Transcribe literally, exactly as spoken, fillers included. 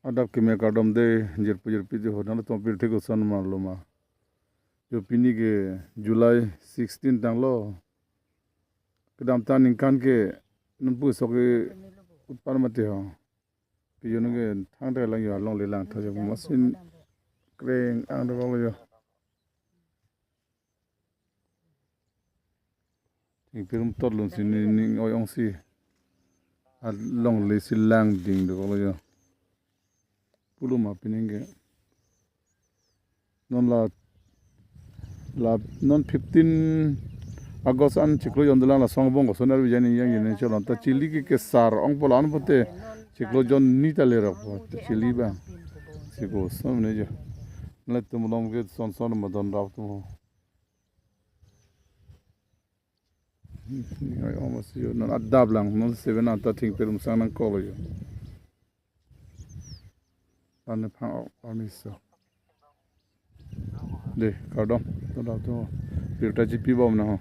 Adap keme kardom de, jirpo jirpi jo ho, nangtum pirthe koson ma lo ma. Jo pini ke July sixteen tanglo. Kedamtang ningkan ke nonpu sok ke utpan mati ho. Ke jo nang ke thangta lang jo, alongle lang tha jo, machine kreng ang dokok lo jo. Thengpi arum tot lun si ni ning oi ong si. Alongle si lang ding dokok lo jo. Pulo ma pining ke. Non la, la non fifteen August an chiklo jon dolang, laso angbong koson arvi jani yang jani cholon. Ta chili ke kesar ong polan pote chiklo jon ni ta lerok po. Ta chili bang. Si koson ne jo. Nangtum malom ke son son ma don rap tum ho. Oi, oh, mas jo, non adap lang, non seven anta thengpi arum sang nangkok lo jo. Ane phang ok, arni so. De, kardom, to da to. Pirta chipi bom na ho.